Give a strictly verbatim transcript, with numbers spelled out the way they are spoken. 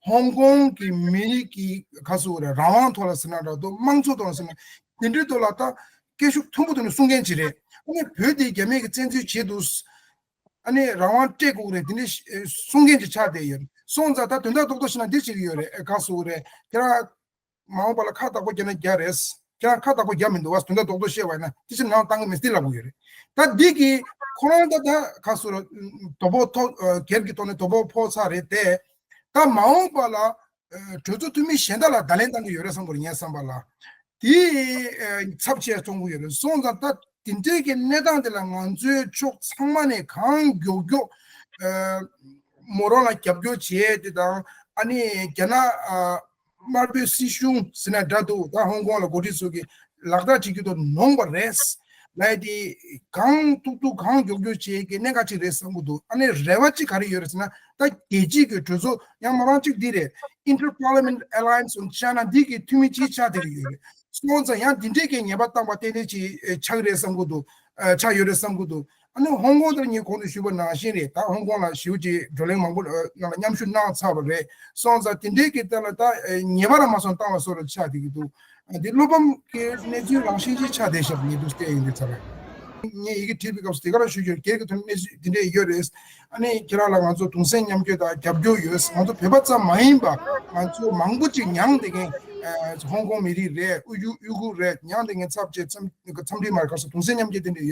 ཧོང་ཀོང་གི་མི་རིགས་ཀྱི་ག་ཟེར་དགོས་རེད། རང་དབང་ཐོག་ལ་ཟེར་ན་འདྲ་འདུག་དམངས་གཙོ་ཐོག་ལ་ཟེར་ན། དེ་འདྲའི་ཐོག་ལ་ད་སྐད་ཤུགས་མཐོན་པོ་ཐོག་ནས་གསུང་མཁན་ཅིག་རེད། ཨ་ནི་བོད་དེ་རྒྱ་མིས་ཀྱི་བཙན་འཛུལ་བྱས་འདུག་ཨ་ནི་རང་དབང་སྤྲད་དགོས་རེད། དེ་འདྲའི་ཨེ་གསུང་མཁན་ཅིག་ཆགས་བསྡད་ཡོད། སོང་ཙང་ད་དོན་དག་རྡོག་རྡོག་བཤད་ན་འདི་བྱེད་ཀྱི་ཡོད་རེད། ཨེ་ག་ཟེར་དགོས་རེད། ཁྱེད་རང་མ་འོངས་པ་ལ་ཁ་བཏགས་པ་བརྒྱབ་ན་རྒྱག་རེད། ཁྱེད་རང་ཁ་བཏགས་པ་བརྒྱབ་མི་འདུག་བ། དོན་དག་རྡོག་རྡོག་བཤད་པ་ཡིན་ན་དེ་ཕྱིར་ནང་བཏང་གི་མེད་ཟེར་ལབ་ཀྱི་ཡོད་རེད། ད་འདི་གི་ཁོ་རང་ད་ད་ག་ཟེར་དགོས་རེད། དོ་ཕོག་ཐོག་ཨ་སྒེར་གྱི་ཐོག་ནས་དོ་ཕོག་ཕོག་ཚར་རེད་དེ། ད་མ་འོངས་པ་ལ་ཨ་གྲོས་ཚོགས་འཐུས་མི་གཞན་དག་ལ་བརྡ་ལན་བཏང་གི་ཡོད་རེད་བསམ་གྱི་རེད། ངའི་བསམ་པ་ལ། དེ་ཨ་ཚབས་ཆེ་མཐོང་གི་ཡོད་རེད། སོང་ཙང་ད་དེ་འདྲའི་གི་གནས་སྟངས་དེ་ལ་ང་ཚོའི་ཕྱོགས་ཚང་མ་ནས་གང་མགྱོགས་མགྱོགས་ཨ་མོ་རང་ལ་རྒྱབ་སྐྱོར་བྱས་དེ་དང་། ཨ་ནི་རྒྱ་ནག་ཨ་དམར་པོའི་སྲིད་གཞུང་ཟེར་ན་འདྲ་འདུག་ད་ཧོང་ཀོང་ལ་འགོ་ཁྲིད་ཚོ་གིས་ལག་བསྟར་བྱེད་རྒྱུ་དང་ནོངས་པ་རེད་ལབ་ཡ་དེ་གང་ཐུབ་ཐུབ་གང་མགྱོགས་མགྱོགས་བྱེད་ཀྱི་གནད་འགག་ཅིག་རེད་བསམ་གྱི་འདུག་ཨ་ནི་རེ་བ་གཅིག་ག་རེ་ཡོད་རེད་ཟེར་ན། ད་རྒྱལ་སྤྱིའི་གི་གྲོས་ཚོགས་ཡང་མོ་རང་གཅིག་འདི་རེད། Inter-Parliament Alliance on China འདི་གི་འཐུས་མི་གཅིག་ཆགས་བསྡད་ཀྱི་ཡོད་རེད། སོང་ཙང་ཡང་འདི་འདྲའི་གི་ཉེས་པ་བཏང་པ་ཏན་ཏན་ཅིག་ཨེ་ཆགས་ཀྱི་རེད་བསམ་གྱི་འདུག་ཨ་ཆགས་ཡོད་རེད་བསམ་གྱི་འདུག་ཨ་ནི་ཧོང་ཀོང་དེར་ངས་གོང་དུ་ཞུས་པ་ནང་བཞིན་རེད། ད་ཧོང་ཀོང་ལ་ཞེ་པོ་ཅིག་བགྲོ་གླེང་མང་པོ་ཨ་ནང་ལ་མཉམ་ཞུགས་གནང་ཚར་བ་རེད། སོང་ཙང་དེ་འདྲའི་གི་ཐད་ལ་ད་ཨ་ཉེས་པ་རང་མ་སོང་བཏང་བ་བཟོ་འདྲ་ཆགས་བསྡད་ཀྱི་འདུག་ཨ་འདི་བློ་ཕམ་གྱི་གནས་ཚུལ་རང་བཞིན་ཅིག་ཆགས་བསྡད་ཤག་ངས་འདུག་བལྟས་ཡོང་དུས་ཙམ་ལ། ངས་ཡི་གེ་བྲིས་པའི་སྐབས་སུ་དེ་ག་རང་ཞུ་རྒྱུར་སྒེར་གྱི་ཐོག་ནས་གནས་ཚུལ་དེ་འདྲ་ཡོད་རེད། ཨ་ནི་ཁྱེད་རང་ལ་ང་ཚོ་གདུང་སེམས་མཉམ་སྐྱེད་དང་རྒྱབ་སྐྱོར་ཡོད། ང་ཚོ་བོད་པ་ཙམ་མ་ཡིན་པ་ང་ཚོ་མང་པོ་ཅིག་མྱངས་བསྡད་མཁན་ཨ་ཧོང་ཀོང་མི་རིགས་རེད། ཨུ་ཡུ་ཨུ་གུར་རེད། མྱངས་བསྡད་མཁན་ཚབས་ཆེ་འཚམས་འཚམས་འདྲི་མ་རེད། ག་ས་གདུང་སེམས་མཉམ་སྐྱེད་དེ་འདྲ་ཡོད།